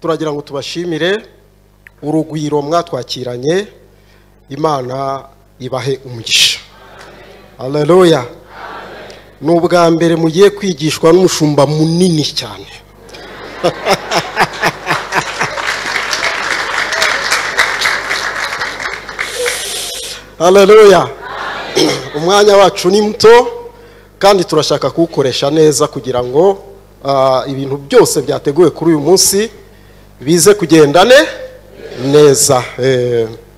Turagira ngo tubashimire urugwiro mwatwakiranye. Imana ibahe umugisha. Haleluya. Ni ubwa mbere mugiye kwigishwa n'umushumba munini cyane. Haleluya. Umwanya wacu ni muto kandi turashaka kuwukoresha neza kugira ngo ibintu byose byateguwe kuri uyu munsi bize kugendane neza.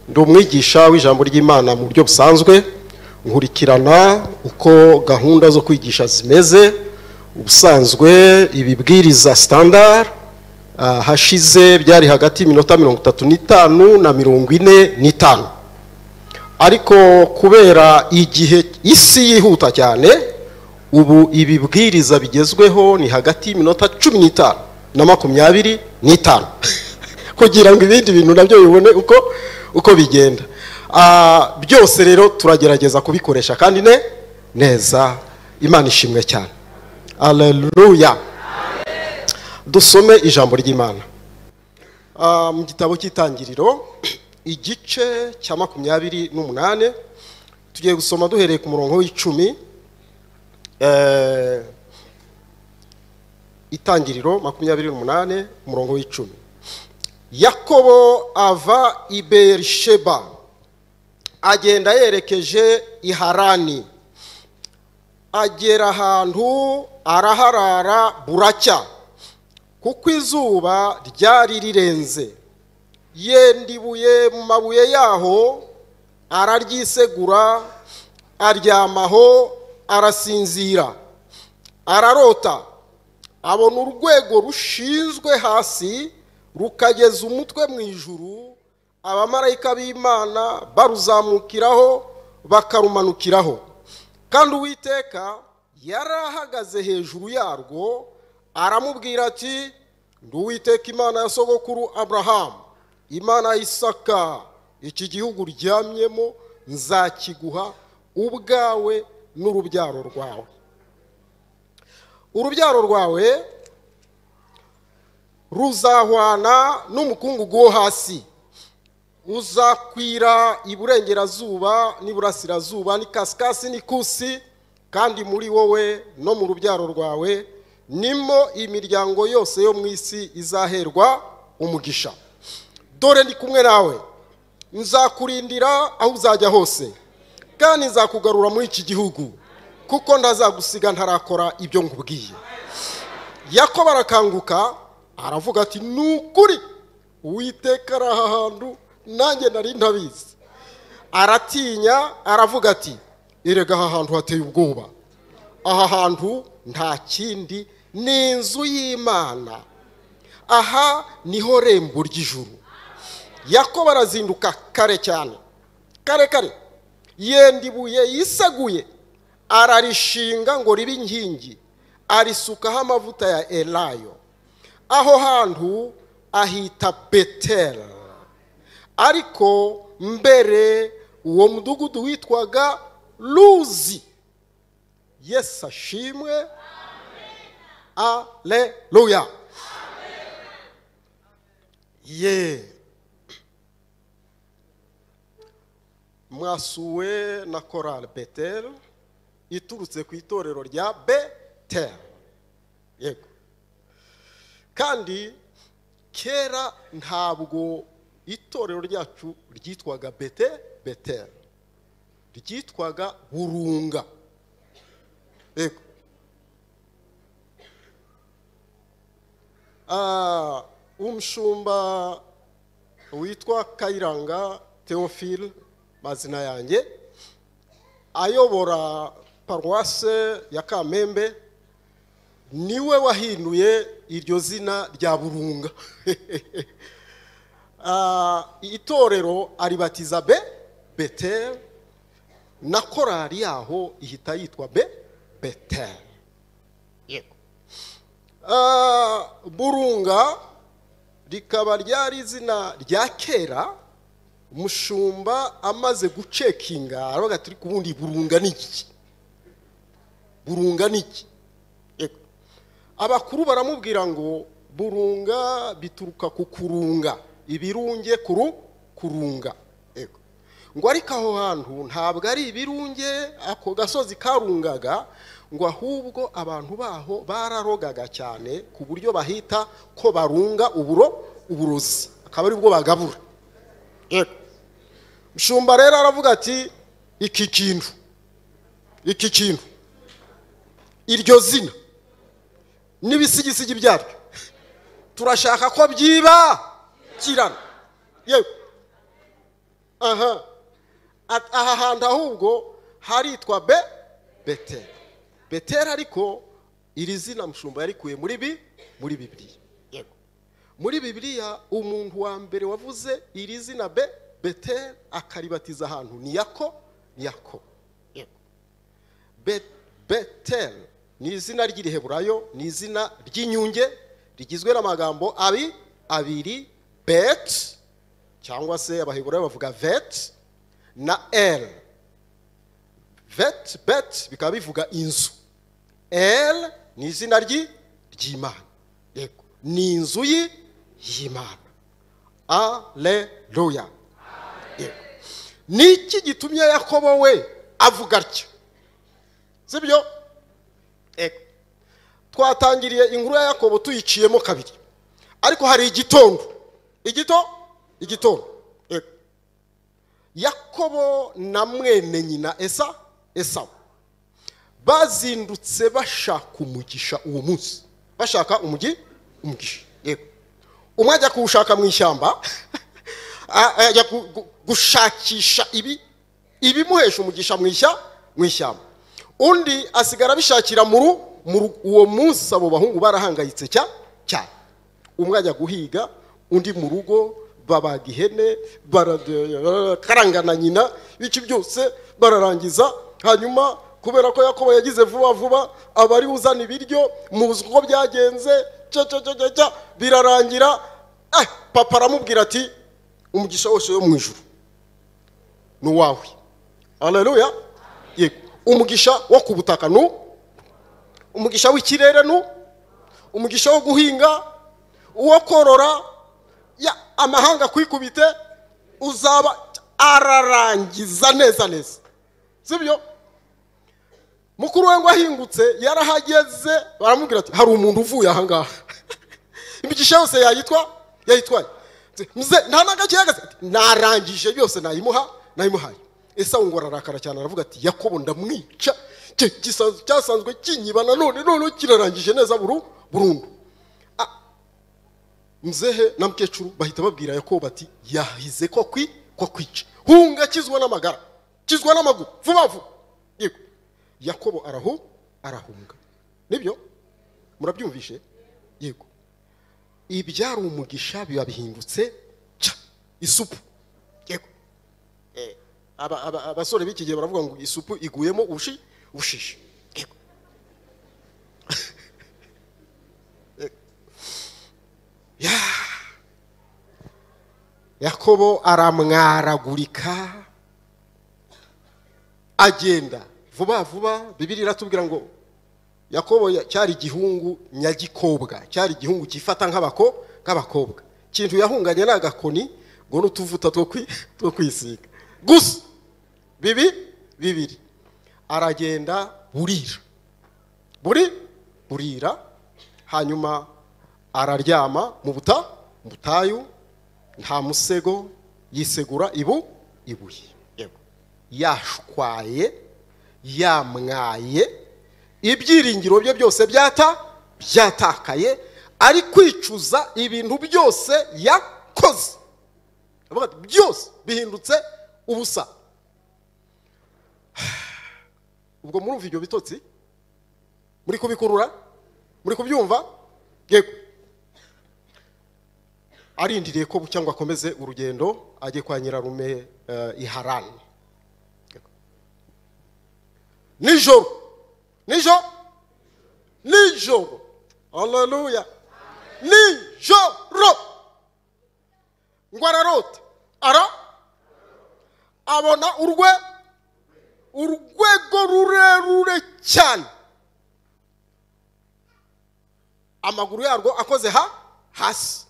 Ndi umwigisha w'ijambo ry'Imana mu buryo busanzwe, nkurikirana uko gahunda zo kwigisha zimeze. Ubusanzwe ibibwiriza standard hashize byari hagati y'iminota 35 na 45, ariko kubera igihe isi yihuta cyane, ubu ibibwiriza bigezweho ni hagati y'iminota 15 na 25 kugira ngo ibindi bintu nabyo bibone uko bigenda. Byose rero turagerageza kubikoresha kandi neza. Imana ishimwe cyane. Haleluya. Dusome ijambo ry'Imana mu gitabo cy'Itangiriro igice cya 28. Tugiye gusoma duhereye ku murongo w'icumi. Itangiriro 28 umurongo w'icumi. Yakobo ava i Beerisheba agenda yerekeje i Harani, agera ahantu araharara buracya, kuko izuba ryari rirenze. Yenda ibuye mu mabuye yaho araryisegura, aryamaho arasinzira. Ararota abona urwego rushinzwe hasi rukageza umutwe mu ijuru, abamarayika b'Imana baruzamukiraho bakarumanukiraho. Kandi Uwiteka yarahagaze hejuru yarwo, aramubwira ati: ndi Uwiteka Imana ya sogokuru Abrahamu, Imana ya Isaka, iki gihugu uryamyemo nzakiguha ubwawe n'urubyaro rwawe. Urubyaro rwawe ruzahwana n'umukungugu wo hasi, uzakwira iburengerazuba n'iburasirazuba n'ikasikasi n'ikusi, kandi muri wowe no mu rubyaro rwawe nimo imiryango yose yo mu isi izaherwa umugisha. Dore ndi kumwe nawe, nzakurindira aho uzajya hose, kandi nzakugarura muri iki gihugu, kuko ndazagusiga ntarakora ibyo nkubwiye. Yakobo arakanguka aravuga ati: nukuri Uwiteka ari aha hantu, nanjye nari ntabizi. Aratinya aravuga ati: erega aha hantu hateye ubwoba, aha hantu nta kindi, ni inzu y'Imana, aha niho rembo ry'ijuru. Yakobo arazinduka kare cyane, kare kare, yenda ibuye yiseguye ararishinga ngo ribe inkingi, arisukaho amavuta ya elayo. Aho hantu ahita Betel, ariko mbere uwo mudugudu witwaga Luzi. Yesu ashimwe. Haleluya. Ye mwasuwe na Chorale Betel iturutse ku itorero rya Betel. Yego. Kandi kera ntabwo itorero ryacu ryitwaga Betel, ryitwaga Burunga. Yego. Umushumba witwa Kayiranga Theophile, mazina yanjye, ayobora paruwase ya Kamembe, niwe wahinduye iryo zina rya Burunga. Itorero aribatiza Betel, na korali yaho ihita yitwa Betel. Yego. Burunga rikaba ryari izina rya kera. Umushumba amaze gucekinga aravuga ati: kubundi Burunga ni iki? Burunga ni iki? Yego. Abakuru baramubwira ngo Burunga bituruka ku kurunga, ibirunge kurunga. Yego. Ngo ariko aho hantu ntabwo ari ibirunge ako gasozi karungaga, ngo ahubwo abantu baho bararogaga cyane ku buryo bahita ko barunga uburozi, akaba ari bwo bagabura. Yego. Mushumba rero aravuga ati iki kintu iryo zina n'ibisigisigi byaryo turashaka ko byiba kirana. Yego. Aha aha hantu ahubwo haritwa Beteli. Beteli ariko iri zina mushumba yarikuye muri Bibiliya. Yego. Muri Bibiliya umuntu wa mbere wavuze iri zina Beteli akaribatiza ahantu ni Yakobo. Yego. Beteli ni izina ry'Iriheburayo, ni izina ry'inyunge rigizwe n'amagambo abiri, bet cyangwa se Abaheburayo bavuga vet na el. Vet, bet bikaba bivuga inzu. El ni izina ry'Imana. Yego. Ni inzu y'Imana. Alleluya. Yego. Niki gitumye Yakobo we avuga atyo? Sibyo? Yego. Twatangiriye inkuru ya Yakobo tuyiciyemo kabiri. Ariko hari igitondo. Igitondo. Yego. Yakobo na mwene nyina Esawu bazindutse bashaka umugisha uwo munsi. Bashaka umugisha. Yego. Umwe ajya kuwushaka mu ishyamba, ajya gushakisha ibimuhesha umugisha mu ishyamba. Undi asigara bishakira mu uwo munsi. Abo bahungu barahangayitse cyane. Umwe ajya guhiga, undi mu rugo babaga ihene, barakarangana nyina, biki byose bararangiza. Hanyuma kubera ko Yakobo yagize vuba vuba abari uzana ibiryo, muzi uko byagenze, cya birarangira. Papa aramubwira ati umugisha wose yo mu ijuru ni uwawe. Haleluya. Yego. Umugisha wo ku butaka nu, umugisha w'ikirere nu, umugisha wo guhinga, uwo korora, ya amahanga kwikubite uzaba. Ararangiza neza neza. Sibyo? Mukuru we ngo ahingutse yarahageze, baramubwira ati hari umuntu uvuye aha ngaha. Imigisha yose yayitwaye. Mze nta nagakiyaga, narangije byose nayimuhaye. Esawu ngo ararakara cyane, aravuga ati Yakobo ndamwica, cyasanzwe kinyiba nanone none kirarangije neza burundu. Mzehe na mukecuru bahita babwira Yakobo bati yahize ko kwica. Hunga kizwa n'amagara, kizwa n'amaguru, vuba vuba. Yego. Yakobo arahunga. Nibyo? Murabyumvishe? Yego. Ibyari umugisha biba bihindutse isupu. Yego. Abasore b'iki gihe baravuga ngo isupu iguyemo ubushishi. Yego. Yakobo aramwaragurika agenda vuba vuba. Bibiliya iratubwira ngo Yakobo cyari igihungu nyagikobwa, cyari igihungu cyifata nk'abakobwa. Kintu yahunganye n'agakoni ngo n'utuvuta two kwisiga gusa. Bibiri aragenda burira, hanyuma araryama mu butayu, nta musego, yisegura ibuye. Yego. Yashwaye, yamwaye, ibyiringiro bye byose byatakaye, ari kwicuza ibintu byose yakoze. Avuga byose bihindutse ubusa. Ubwo murumva ibyo bitotsi? Muri kubikurura? Muri kubyumva? Yego. Arindiriye ko cyangwa akomeze urugendo ajye kwa nyirarume i Harani. Nijoro. Haleluya. Nijoro. Ngo ararota. Abona urwego rurerure cyane. Amaguru yarwo akoze hasi,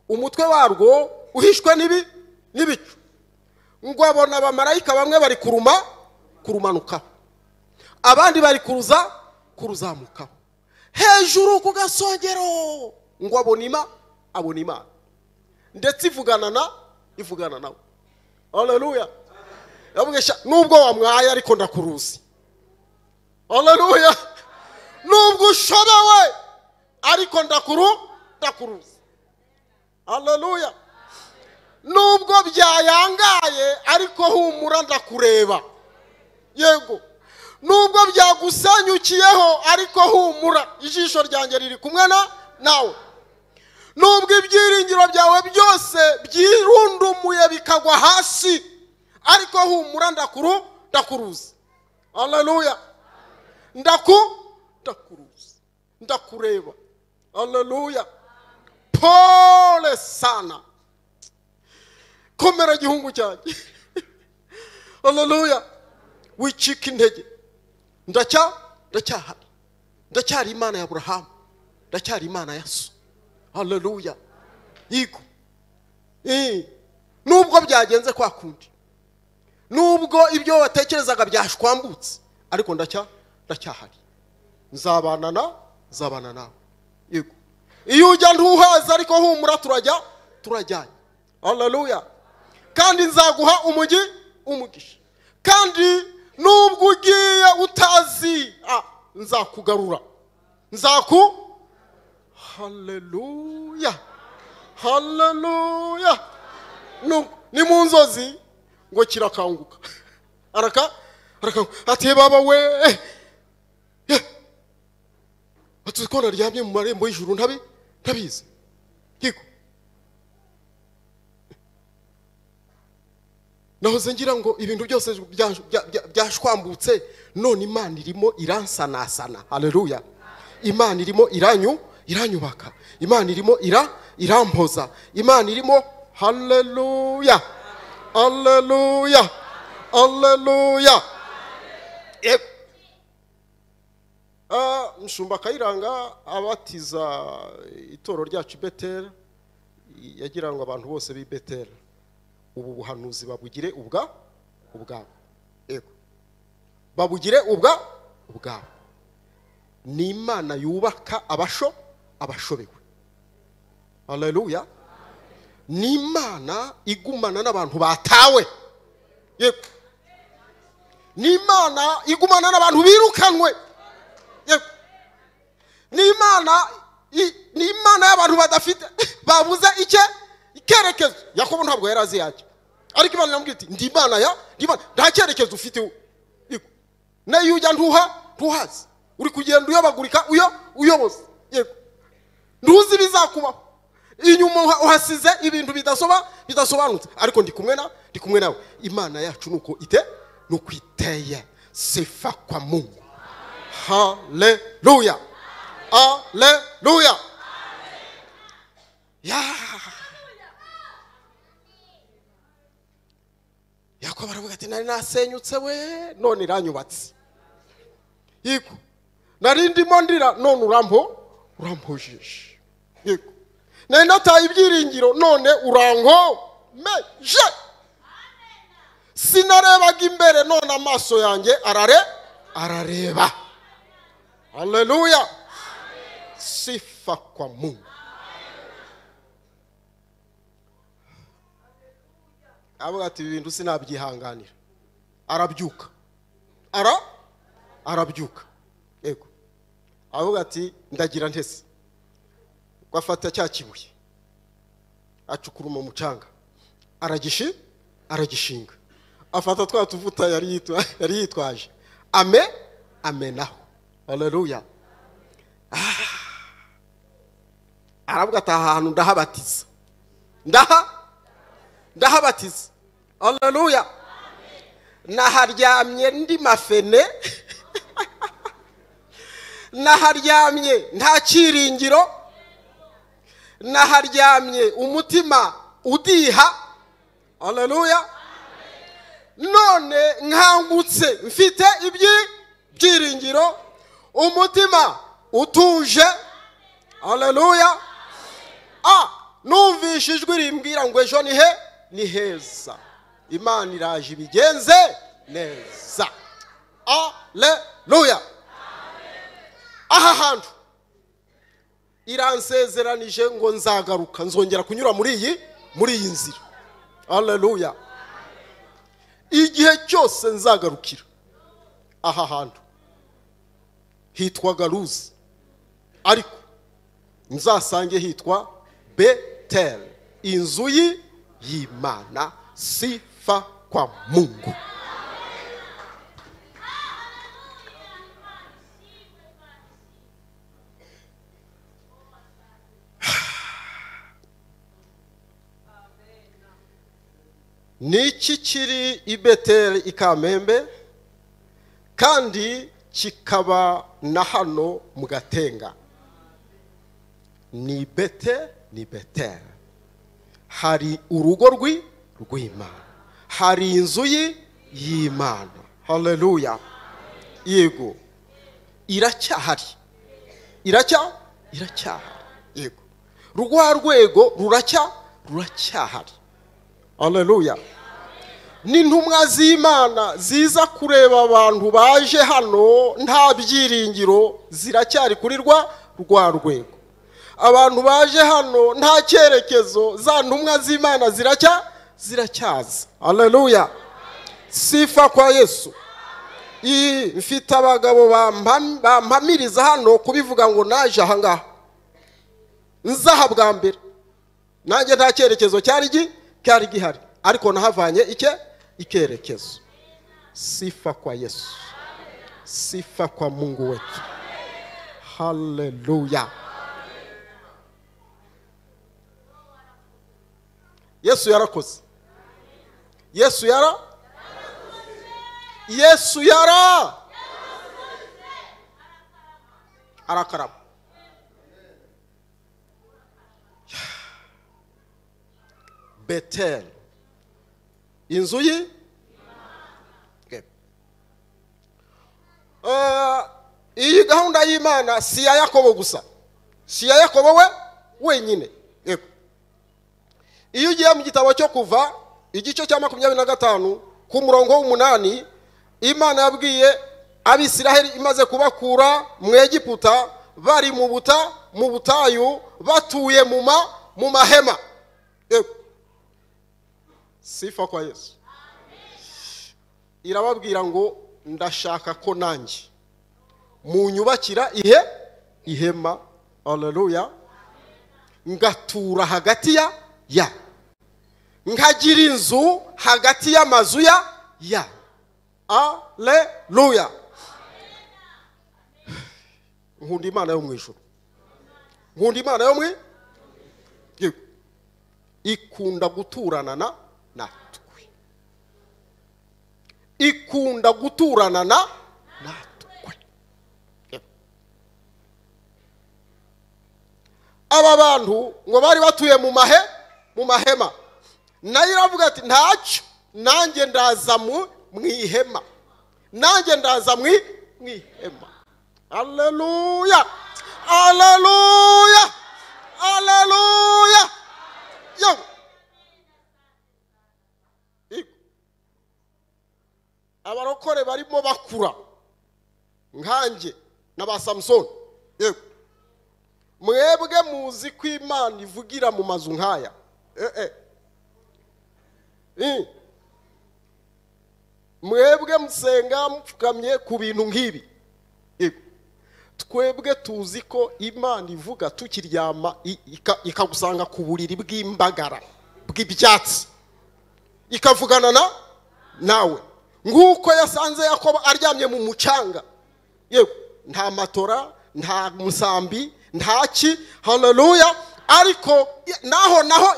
umutwe warwo uhishwe n'ibicu. Ngo abona abamarayika bamwe bari kurumanukaho, abandi bari kuruzamukaho hejuru ku gasongero. Ngo abona Imana ndetse ivugana nawe. Haleluya. Yavugesha nubwo wamwaye ariko ndakuruzi. Haleluya. Nubwo ushobewe ariko ndakuruzi. Haleluya. Nubwo byayangaye ariko humura ndakureba. Yego. Nubwo byagusenyukiyeho ariko humura, ijisho ryanjye riri kumwe nawe. Nubwo ibyiringiro byawe byose byirundumuye bikagwa hasi, ariko humura ndakuruzi. Haleluya. Ndakuruzi, ndakureba. Haleluya. Pole sana, komera gihungu cyanjye. Haleluya. Wicika intege, ndacyahari, ndacyari Imana ya Aburahamu, ndacyari Imana ya so. Haleluya. Yego. Nubwo byagenze kwa kundi, nubwo ibyo watekerezaga byashwambutse, ariko ndacyahari, nzabana nawe. Yego. Iyo ujya ntuhaza ariko humura turajyanye. Haleluya. Kandi nzaguha umugisha. Kandi nubwo ugiye utazi, nzakugarura. Haleluya. Haleluya. Ni mu nzozi ngo kirakanguka. Arakanguka ati baba we, ati ko naryamye mu marembo y'ijuru ntabizi. Yego. Nahoze ngira ngo ibintu byose byashwambutse, none Imana irimo iransanasana. Haleluya. Imana irimo iranyubaka. Imana irimo irampoza. Imana irimo. Haleluya. Haleluya. Haleluya. Mshumba Kayiranga abatiza itoro ryacu Betel, yagira ngo abantu bose bi Betel ubu buhanuzi babugire ubwabo. Yego. Babugire ubwabo. Ni Imana yubaka abashobewe. Haleluya. Ni Imana igumana n'abantu batawe. Yego. Ni Imana igumana n'abantu birukanwe. Yego. Ni Imana y'abantu badafite, babuze icyerekezo. Yakobo ntabwo yari azi yacyo, ariko Imana iramubwira iti ndi Imana ya nta cyerekezo ufite. Yego. Nayo ujya ntuhazi, uri kugenda uyobagurika uyoboza. Yego. Ntuzi ibizakubaho, inyuma uhasize ibintu bidasobanutse, ariko ndi kumwe nawe. Imana yacu nuko nuko iteye. Sifa kwa Mungu. Haleluya. Haleluya. Ya. Yakobo aravuga ati nari nasenyutse we, none iranyubatse. Yego. Nari ndimo ndira, none urampojeje. Yego. Nari nataye ibyiringiro, none urankomeje. Sinarebaga imbere, none amaso yanjye arareba. Haleluya. Sifa kwa Mungu. Avuga ati ibintu sinabyihanganira. Arabyuka. Arabyuka. Yego. Avuga ati ndagira ntese. Afata cya kibuye, acukura mu mucanga, aragishinga. Afata twa tuvuta yari yitwaje, amenaho. Haleluya. Aravuga ati ahantu ndahabatiza. Ndahabatiza. Haleluya. Naharyamye ndi mafene. Naharyamye nta cyiringiro. Naharyamye umutima udiha. Haleluya. None nkangutse mfite ibyiringiro, umutima utuje. Haleluya. Numvishe ijwi rimbwira ngo ejo ni he? Ni heza. Imana iraje ibigenze neza. Alleluya. Aha hantu iransezeranije ngo nzagaruka, nzongera kunyura muri iyi nzira. Alleluya. Igihe cyose nzagarukira aha hantu hitwa Garuzi, ariko nzasange hitwa Betel, inzu y'Imana. Sifa kwa Mungu. Niki kiri i Betel i Kamembe kandi kikaba na hano mu Gatenga? Ni Bete, ni Betel. Hari urugo rw'Imana, hari inzu y'Imana. Haleluya. Yego, iracyahari, iracyahari. Yego, rwa rwego ruracyahari. Haleluya. N'intumwa z'Imana ziza kureba abantu baje hano nta byiringiro, ziracyari kuri rwa rwego. Abantu baje hano nta cyerekezo, za ntumwa z'Imana ziracyaza. Haleluya. Sifa kwa Yesu. Mfite abagabo bampamiriza hano kubivuga ngo naje aha ngaha nzaha bwa mbere, nanjye nta cyerekezo cyari gihari, ariko nahavanye icyerekezo. Sifa kwa Yesu. Sifa kwa Mungu wetu. Haleluya. Yesu yarakoze. Yesu yara arakaraba. Betel, inzu ye. Iyi gahunda y'Imana si ya Yakobo gusa, si ya Yakobo we wenyine. Iyo ugiye mu gitabo cyo Kuva igice cya 25 ku murongo w'8, Imana yabwiye Abisiraheli imaze kubakura mu Egiputa, bari mu butayu, batuye mu mahema. Sifa kwa Yesu. Irababwira ngo ndashaka ko nanjye munyubakira ihema. Haleluya. Ngatura hagati ya nkagira inzu hagati y'amazu ya. Haleluya. Nkunda Imana yo mu ijuru. Nkunda Imana yo mu ikunda guturana na natwe. Ikunda guturana na natwe. Aba bantu ngo bari batuye mu mahema, nayo iravuga ati ntacyo, nanjye ndaza mu ihema, nanjye ndaza mu ihema. Haleluya. Haleluya. Haleluya. Abarokore barimo bakura nkanjye na ba Samson. Yego, mwebwe muzi ko Imana ivugira mu mazu nkaya. Mwebwe musenga mupfukamye ku bintu nk'ibi. Yego, twebwe tuzi ko Imana ivuga tukiryama, ikagusanga ku buriri bw'imbagara bw'ibyatsi, ikavugana nawe nguko yasanze Yakobo aryamye mu mucanga. Yego, nta matora, nta musambi, nta ki. Haleluya. Ariko naho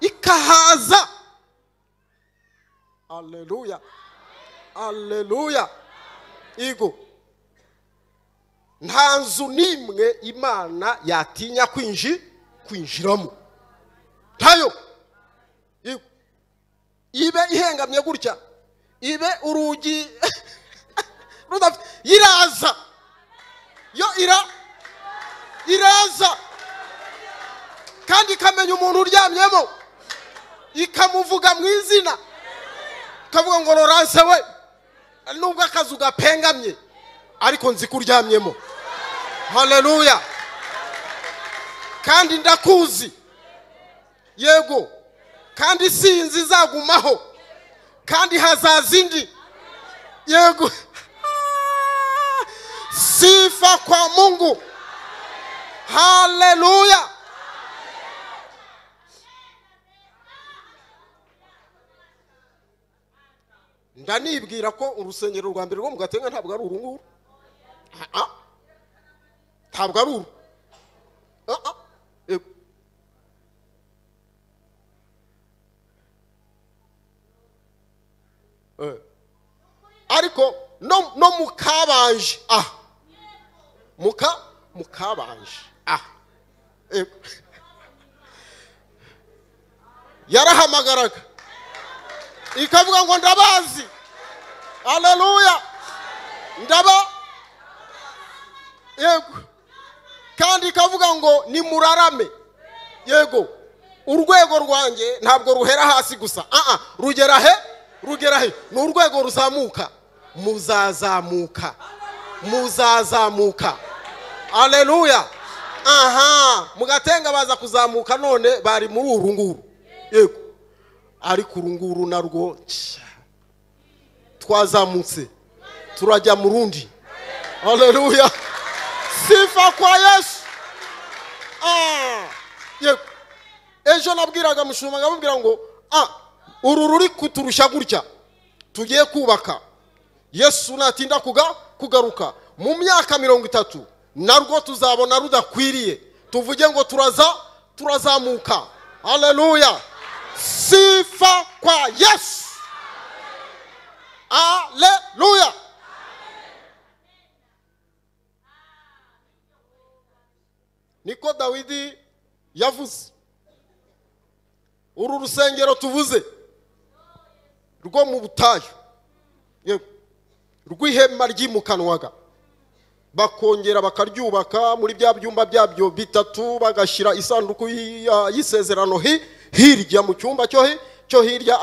ikahaza. Haleluya. Haleluya. Igo, nta nzu n'imwe Imana yatinya kwinjiramo. Ntayo. Ibe ihengamye gutya, ibe urugi iraza. Yo iraza. Kandi ikamenya umuntu uryamyemo, ikamuvuga mu izina, ikavuga ngo Laurence we, nubwo akazu gapengamye ariko nzi ko uryamyemo. Haleluya. Kandi ndakuzi. Yego. Kandi sinzi izagumaho, kandi hazaza indi. Yego. Sifa kwa Mungu. Haleluya. Ndanibwira ko urusengero rwa mbere rwo mu Gatenga ntabwo ari uru nguru. Ntabwo ari uru. Ariko no mukabanje mukabanje yarahamagaraga ikavuga ngo ndabazi. Haleluya. Ndaba. Yego. Kandi ikavuga ngo ni murarame. Yego. Urwego rwanjye ntabwo ruhera hasi gusa. Rugera he? Rugera he? Ni urwego ruzamuka. Muzazamuka. Muzazamuka. Haleluya. Aha, mugatenga baza kuzamuka none bari muri uru nguru. Yego. Ariko uru nguru narwo twazamutse turajya mu rundi. Haleluya. Sifa kwa Yesu. Yego. Ejo nabwiraga mushuma ngamubwira ngo uru ruri kuturusha gutya tugiye kubaka. Yesu natinda kugaruka mu myaka 30 narwo tuzabona rudakwiriye, tuvuge ngo turazamuka. Haleluya. Sifa kwa Yesu. Haleluya. Niko Dawidi yavuze. Uru rusengero tuvuze rwo mu butayu, yego, rw'ihema ryimukanwaga, bakongera bakaryubaka muri bya byumba byabyo bitatu, bagashyira isanduku y'isezerano hirya mu cyumba cyo hirya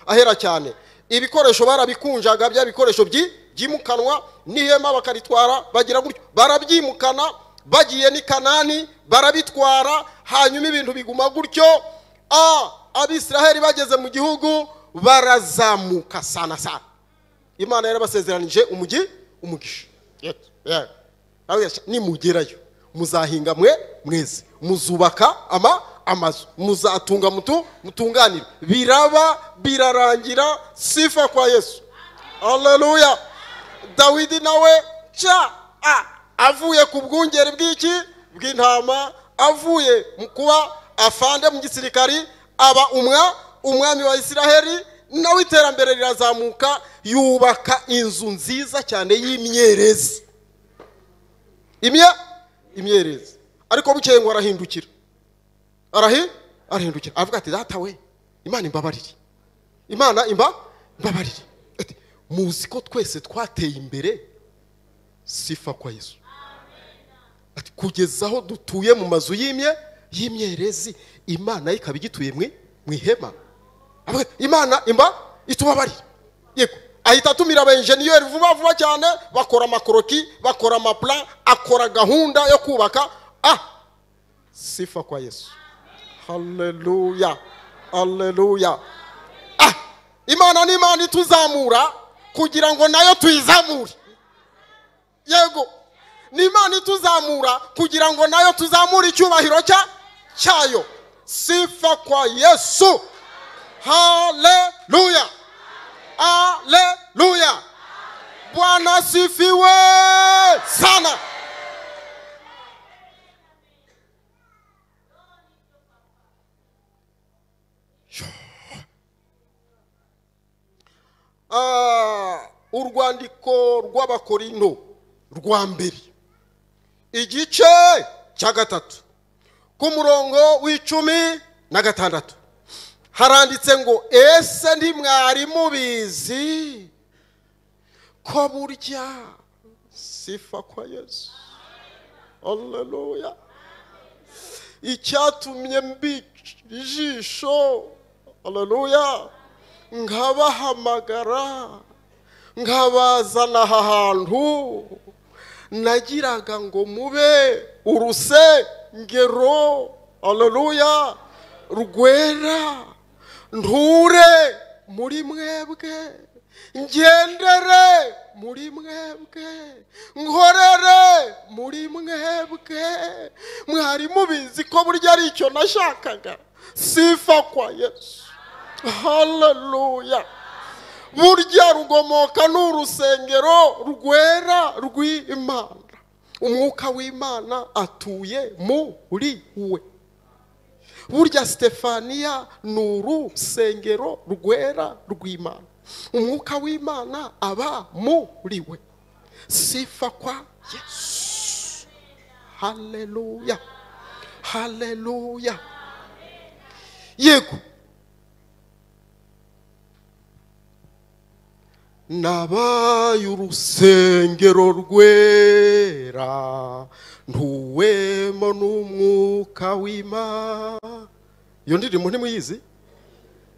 ahera cyane. Ibikoresho barabikunjaga, bya bikoresho byimukanwa n'ihema bakaritwara, bagira gutyo barabyimukana, bagiye ni Kanani barabitwara, hanyuma ibintu biguma gutyo. Abisiraheli bageze mu gihugu barazamuka sana sana. Imana yarabasezeranije umugisha. Nimugerayo muzahinga mwe mweze, muzubaka amazu, muzatunga mutunganire. Biraba birarangira. Sifa kwa Yesu. Haleluya. Dawidi nawe avuye ku bwungeri bw'iki bw'intama, avuye mu kuba afande mu gisirikari, aba umwami wa Isiraheli, nawe iterambere rirazamuka, yubaka inzu nziza cyane y'imyerezi. Imyerezi. Ariko bukeye ngo arahindukira. Arahindukira. Avuga ati data we, Imana imbabarire. Imana imbabarire. Ati muzi ko twese twateye imbere. Sifa kwa Yesu. Ati kugeza aho dutuye mu mazu y'imyerezi, Imana ikaba igituye mu ihema. Imana itubabarire. Yego. Ahita atumira aba engineer vuba vuba cyane, bakora amakoroki, bakora amaplan, akora gahunda yo kubaka. Sifa kwa Yesu. Haleluya. Haleluya. Imana ni Imana ituzamura kugira ngo nayo tuyizamure. Yego. Ni Imana ituzamura kugira ngo nayo tuzamure icyubahiro cyayo. Sifa kwa Yesu. Haleluya. Haleluya. Bwana sifiwe sana. Urwandiko rw'Abakorinto rwa mbere igice cya 3 ku murongo w'16 haranditse ngo ese ntimwari mubizi ko burya. Sifa kwa Yesu. Haleluya. Icyatumye mbica ijisho, haleluya, nkabahamagara nkabazana aha hantu, nagiraga ngo mube urusengero, haleluya, rwera, nture muri mwebwe, ngendere muri mwebwe, nkorere muri mwebwe. Mwari mubizi ko burya ari icyo nashakaga. Sifa kwa Yesu, haleluya. Burya rugomoka n'urusengero rwera rw'Imana. Umwuka w'Imana atuye muri we. Burya Stefania ni urusengero rwera rw'Imana. Umwuka w'Imana aba muri we. Sifa kwa Yesu, haleluya, haleluya. Yego, nabaye urusengero rwera, ntuwemo n'umwuka w'Imana. Iyo ndirimbo ntimuyizi?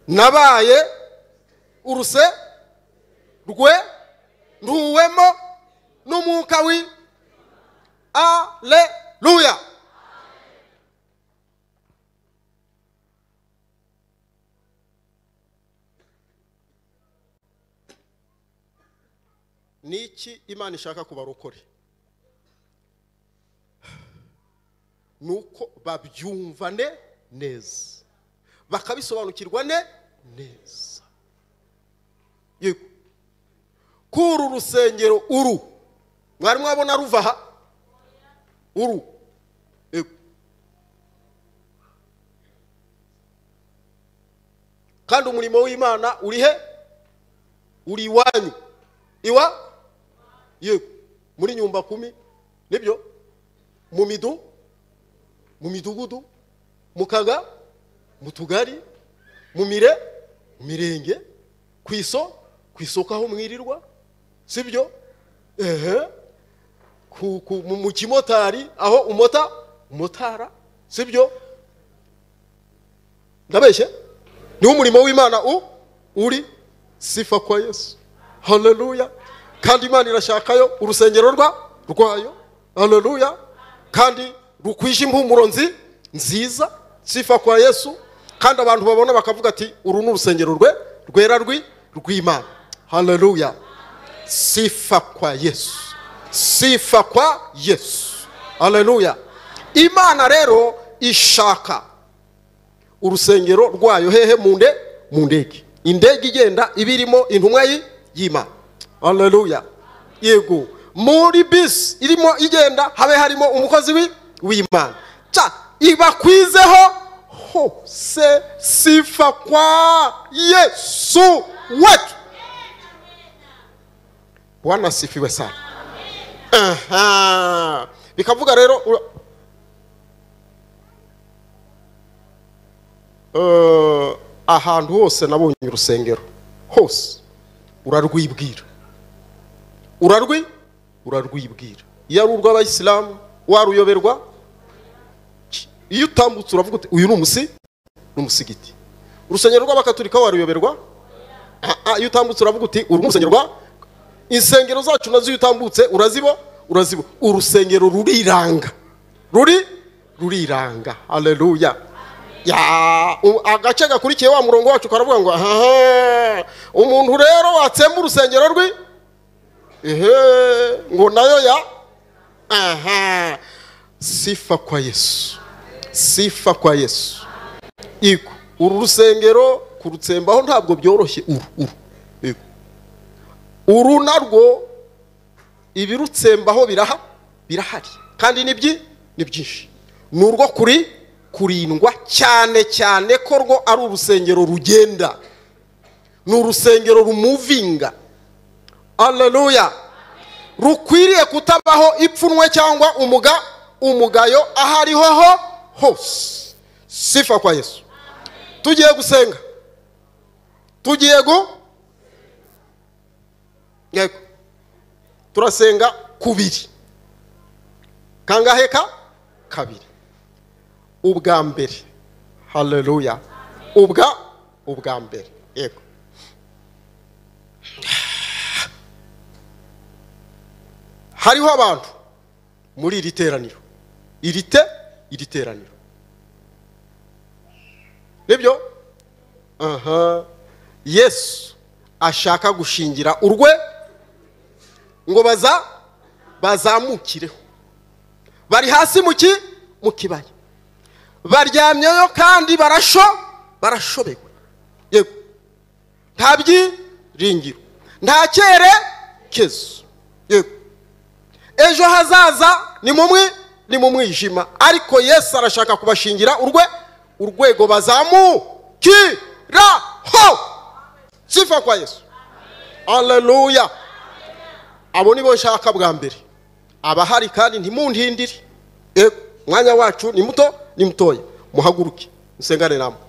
Nabaye uruse rwe ntuwemo n'umwuka wi, aleluya. Niki Imana ishaka kubarokore? Nuko babyumva neza, bakabisobanukirwa neza. Yego, kuri urusengero uru mwari mwabona ruva aha uru. Yego, kandi umurimo w'Imana uri he? Uri iwanyu. Iwa? Yego, muri nyumba kumi, nibyo, mu midu, mu midugudu, mu kaga, mu tugari, mu mire, mirenge, kwiso, kwisoko aho mwirirwa, sibyo? Ehe, mu kimotari aho umota, umotara, sibyo? Ndabeshye? Ni umurimo w'Imana uri. Sifa kwa Yesu, haleluya. Kandi Imana irashakayo urusengero rwayo, haleluya, kandi rukwije impumuro nziza. Sifa kwa Yesu. Kandi abantu babona bakavuga ati uru ni urusengero rwera rw'Imana, haleluya. Sifa kwa Yesu, sifa kwa Yesu, haleluya. Imana rero ishaka urusengero rwayo hehe? Mu ndege. Indege igenda ibirimo intumwa y'Imana, haleluya. Yego, muri bisi irimo igenda habe harimo umukozi w'Imana. Cha ibakwizeho hose. Sifa kwa Yesu wetu. Bwana sifiwe sana. Aha, bikavuga rero ahantu hose nabonye urusengero hose urarwibwira, urarwibwira. Iyo ari urw'abayisilamu waruyoberwa. Iyo utambutse uravuga uti uyu ni umusigiti. Urusengero rw'abakatolika waruyoberwa. Iyo utambutse uravuga uti uru ni urusengero rwa. Insengero zacu nazo iyo utambutse urazibo. Urusengero ruriranga, ruriranga, haleluya. Ya, agace gakurikiye wa murongo wacu karavuga ngo aha, umuntu rero watsemba urusengero rwi, ehe, ngo nayo ya aha. Sifa kwa Yesu, sifa kwa Yesu. Iko uru rusengero kurutsembaho ntabwo byoroshye. Uru ego, uru narwo ibirutsembaho birahari, kandi ni byinshi. Nurwo kuri kurindwa cyane cyane ko rwo ari urusengero rugenda, ni urusengero rumuvinga, haleluya, rukwiriye kutabaho ipfunwe cyangwa umugayo aho ariho hose. Sifa kwa Yesu. Tugiye gusenga, tugiye yego, turasenga kubiri. Kangahe? Kabiri. Ubwa mbere. Haleluya. Ubwa mbere. Yego. Hariho abantu muri iri teraniro. Iri teraniro. Nibyo? Aha. Yesu ashaka gushingira urwe ngo bazamukireho. Bari hasi mu kibaya. Baryamyeyo kandi barashobewe. Yego. Nta byiringiro. Nta cyerekezo. Yego. Ejo hazaza ni mu mwijima, ariko Yesu arashaka kubashingira urwego bazamukiraho. Sifa kwa Yesu. Haleluya. Abo nibo nshaka bwa mbere. Abahari kandi ntimuntindire. Yego, mwanya wacu ni muto, ni mutoya. Muhaguruke musengane namwe.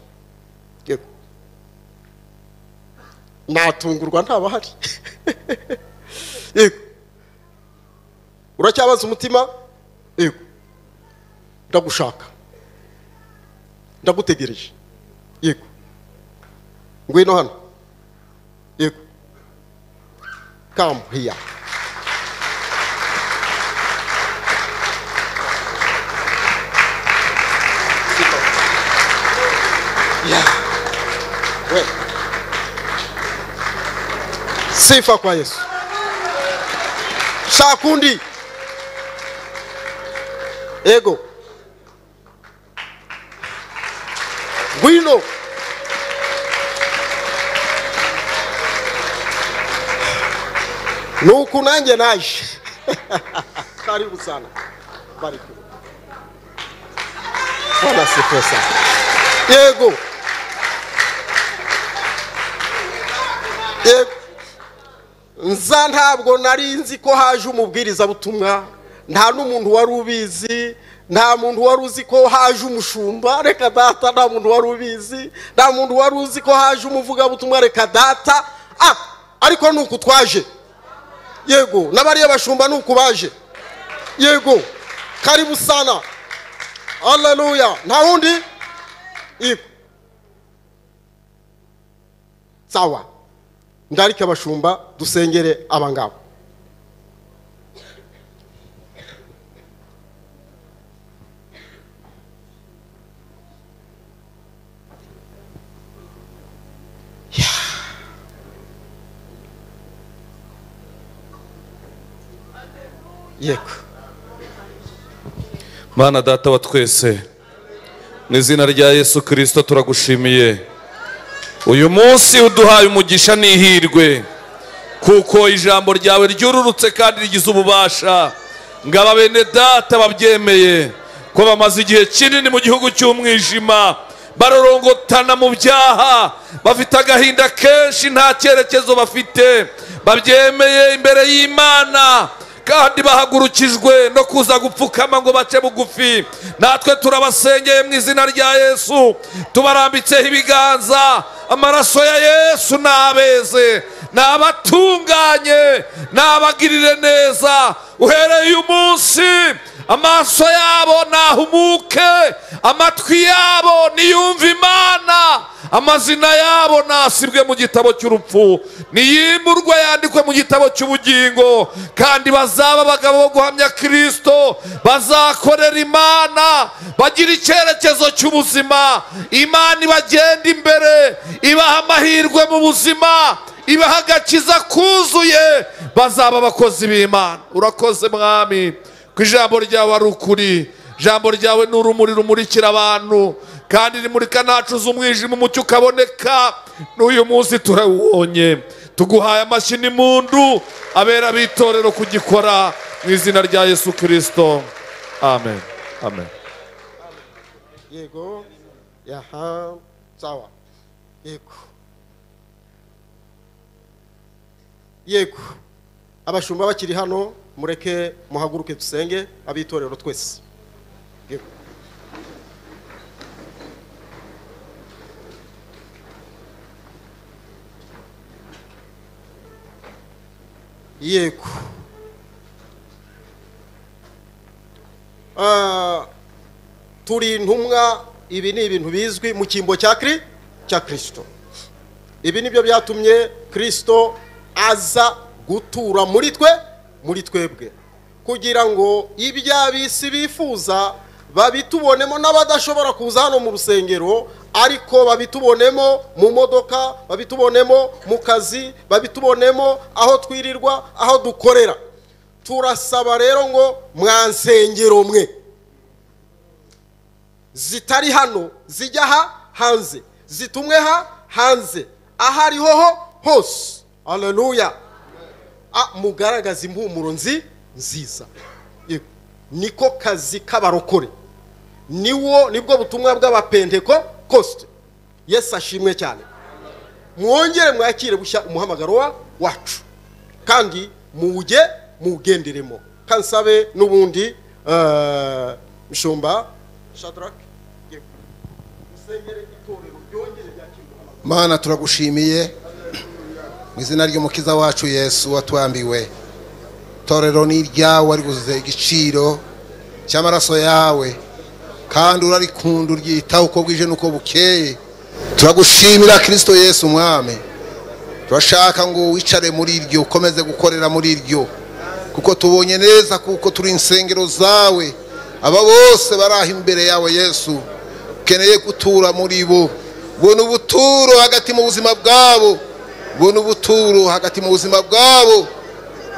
Yego. Natungurwa ntabahari. Yego. Uracyabaza umutima? Yego. Ndagushaka. Ndagutegereje. Yego. Ngwino hano. Yego. Come here. Yeah. Wait. Sifa kwa Yesu. Shakundi. Ego. Ngwino. Nuku nanjye naje. Karibu sana. Barikiwe. Bwana sifa sana. Yego. Yego. Nza ntabwo nari nzi ko haje umubwiriza butumwa, nta n'umuntu wari ubizi, nta muntu wari uzi ko haje umushumba, reka data, nta muntu wari ubizi, nta muntu wari uzi ko haje umuvuga butumwa, reka data. Ariko nuku twaje. Yego, n'abariya bashumba nuku baje. Yego. Karibu sana. Haleluya. Nta wundi? Yego. Sawa. Ndarike abashumba dusengere abangabo. Yego. Mana data wa twese, mu izina rya Yesu Kristo turagushimiye. Uyu munsi uduhaye umugisha n'ihirwe, kuko ijambo ryawe ryururutse kandi rigize ububasha. Ngaba bene data babyemeye ko bamaze igihe kinini mu gihugu cy'umwijima, barorongotana mu byaha, bafite agahinda kenshi, nta cyerekezo bafite. Babyemeye imbere y'Imana kandi bahagurukijwe no kuza gupfukama ngo bace bugufi. Natwe turabasengeye mu izina rya Yesu, tubarambitseho ibiganza. Amaraso ya Yesu nabeze, nabatunganye, nabagirire neza. Uhereye uyu munsi amaso yabo nahumuke, amatwi yabo niyumve Imana, amazina yabo nasibwe mu gitabo cy'urupfu, niyimurwe yandikwe mu gitabo cy'ubugingo. Kandi bazaba abagabo bo guhamya Kristo, bazakorera Imana, bagira icyerekezo cy'ubuzima. Imana ibagenda imbere, ibaha amahirwe mu buzima, ibaha agakiza kuzuye, bazaba abakozi b'Imana. Urakoze Mwami, ko ijambo ryawe ari ukuri. Ijambo ryawe ni urumuri rumurikira abantu, kandi rimurika ntacuza umwijima, umucyo ukaboneka. N'uyu munsi turawubonye. Tuguhaye amashyi n'impundu, abera b'itorero kugikora mu izina rya Yesu Kristo. Amen. Amen. Yego. Yaha. Sawa. Yego. Yego. Abashumba bakiri hano, mureke muhaguruke dusenge abitorero twese. Yego. Yego. Turi intumwa, ibi ni ibintu bizwi mu cyimbo cya Kristo. Ibi nibyo byatumye Kristo aza gutura muri twe, muri twebwe, kugira ngo iby'ab'isi bifuza babitubonemo, n'abadashobora kuza hano mu rusengero ariko babitubonemo mu modoka, babitubonemo mu kazi, babitubonemo aho twirirwa, aho dukorera. Turasaba rero ngo mwansengero mwe zitari hano zijya hanze, zitumwe hanze, ahariho hose. Haleluya. Mugaragaza impumuro nziza. Niko kazi k'abarokore, nibwo butumwa bw'abapentekoste. Yesu ashimwe cyane. Mwongere mwakire bushya umuhamagaro wacu, kandi muwujye muwugenderemo. Kansabe n'ubundi Mshumba Shadrach usengere itorero ryongere ryakire umuhamagaro. Mana, turagushimiye mu izina ry'Umukiza wacu Yesu watwambiwe. Torero ni iryawe, wariguze igiciro cy'amaraso yawe, kandi urarikunda, uryitaho uko bwije n'uko bukeye. Turagushimira Kristo Yesu Umwami. Turashaka ngo wicare muri iryo, ukomeze gukorera muri iryo, kuko tubonye neza kuko turi insengero zawe. Aba bose baraha imbere yawe Yesu, ukeneye gutura muri bo. Bona ubuturo hagati mu buzima bwabo, bona ubuturo hagati mu buzima bwabo.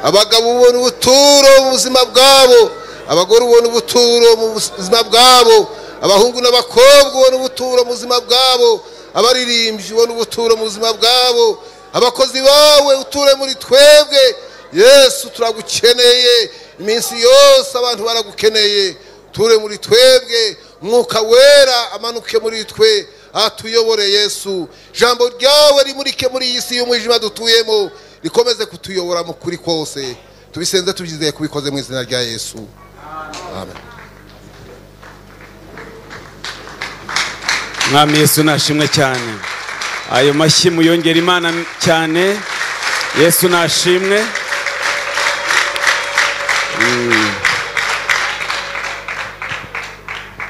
Abagabo ubona ubuturo mu buzima bwabo, abagore ubona ubuturo mu buzima bwabo, abahungu n'abakobwa ubona ubuturo mu buzima bwabo, abaririmbyi ubona ubuturo mu buzima bwabo, abakozi bawe uture muri twebwe. Yesu turagukeneye iminsi yose, abantu baragukeneye. Ture muri twebwe, Mwuka Wera amanuke muri twe, atuyobore Yesu. Jambo ryawe rimurike muri iyi si y'umwijima dutuyemo, rikomeze kutuyobora mu kuri kose. Tubisenze tubyizeye kubikoze mu izina rya Yesu. Amen. Mwami Yesu nashimwe cyane. Ayo mashyi muyongera Imana cyane. Yesu nashimwe.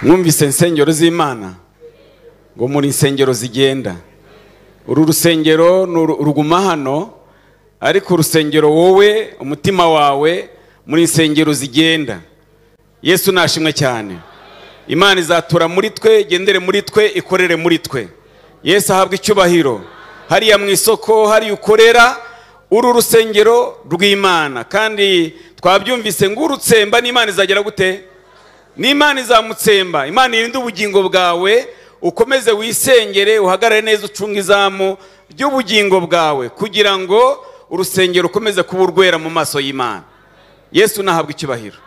Mwumvise insengero z'Imana ngo muri insengero zigenda. Uru rusengero ruguma hano, ariko urusengero wowe umutima wawe muri insengero zigenda. Yesu nashimwe cyane. Imana izatura muri twe, igendere muri twe, ikorere muri twe. Yesu ahabwe icyubahiro. Hariya mu isoko, hari ukorera, uru rusengero rw'Imana. Kandi twabyumvise ngo urutsemba n'Imana izagera gute? N'Imana izamutsemba. Imana irinde ubugingo bwawe, ukomeze wisengere, uhagarare neza, ucunge izamu ry'ubugingo bwawe, kugira ngo urusengero ukomeze kuba urwera mu maso y'Imana. Yesu nahabwe icyubahiro.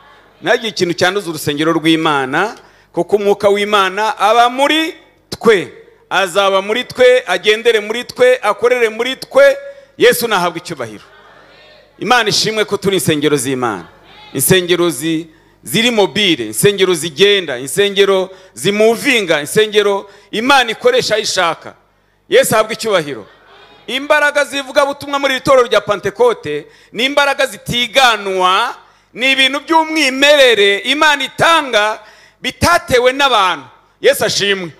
Ntagire ikintu cyanduza urusengero rw'Imana, kuko umwuka w'Imana aba muri twe, azaba muri twe, agendere muri twe, akorere muri twe. Yesu nahabwe icyubahiro. Imana ishimwe ko turi insengero z'Imana, insengero ziri mobile, insengero zigenda, insengero zimuvinga, insengero Imana ikoresha ishaka. Yesu ahabwe icyubahiro. Imbaraga zivuga butumwa muri itorero rya Pentekote ni imbaraga zitiganwa, ni ibintu by'umwimerere Imana itanga bitatewe n'abantu. Yesu ashimwe.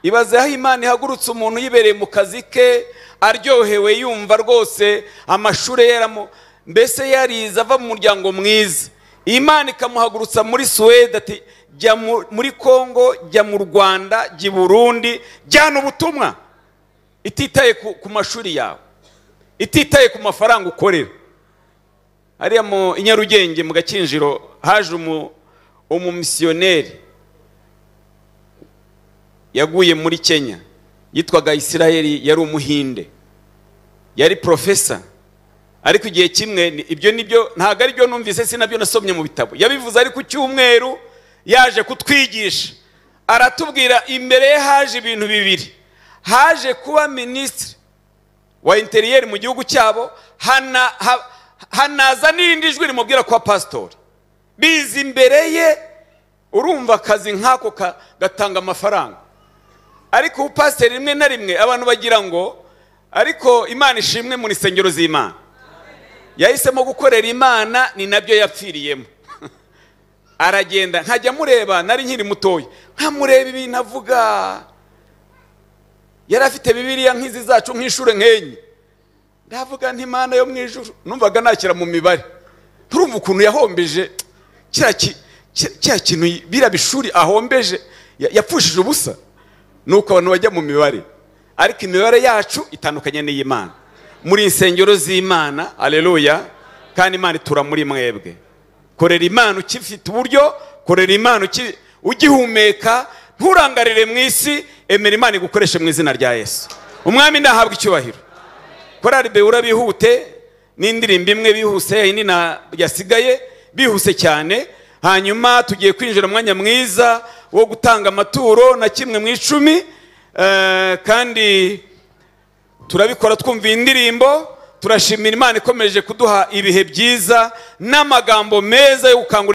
Ibaze aho Imana ihagurutse umuntu yibereye mu kazi ke, aryohewe, yumva rwose amashuri yeramo, mbese yarize ava mu muryango mwiza. Imana ikamuhagurutsa muri Suwede ati jya muri Kongo, jya mu Rwanda, jya i Burundi, jyana ubutumwa. Ititaye ku mashuri yawe, ititaye ku mafaranga ukorera. Hariya mu Nyarugenge mu Gakinjiro haje umumisiyoneri yaguye muri Kenya, yitwaga Isiraheli, yari umuhinde, yari professor. Ariko igihe kimwe, ibyo nibyo ntago ari byo numvise, sinabyo nasomye mu bitabo, yabivuze ari ku cyumweru, yaje kutwigisha, aratubwira imbere ye haje ibintu bibiri. Haje kuba minisitiri wa interieur mu gihugu cyabo, hanaza n'irindi jwi rimubwira kuba pastori. Biza imbere ye, urumva akazi nk'ako gatanga amafaranga. Ariko ubupasiteri rimwe na rimwe abantu bagira ngo, ariko Imana ishimwe mu insengero z'Imana. Yahisemo gukorera Imana, ni nabyo yapfiriyemo. Aragenda, nkajya mureba, nari nkiri mutoya, nkamureba ibintu avuga. Yari afite Bibiliya nk'izi zacu nk'ishure nk'enye. Ndavuga nti Imana yo mu ijuru, numvaga nakira mu mibare. Turumva ukuntu yahombeje kiriya kintu, biriya bishuri ahombeje, yapfushije ubusa. Nuko abantu bajya mu mibare, ariko imibare yacu itandukanye n'iy'Imana. Muri insengero z'Imana, haleluya, kandi Imana itura muri mwebwe. Korera Imana ukifite uburyo, korera Imana ugihumeka, nturangarire mu isi, emera Imana igukoreshe mu izina rya Yesu. Umwami ndahabwa icyubahiro. Korali Beura bihute n'indirimbo imwe bihuse, indi na yasigaye bihuse cyane. Hanyuma tugiye kwinjira umwanya mwiza wo gutanga amaturo na kimwe mu 10, kandi turabikora twumva indirimbo. Turashimira Imana ikomeje kuduha ibihe byiza n'amagambo meza yo gukangurira.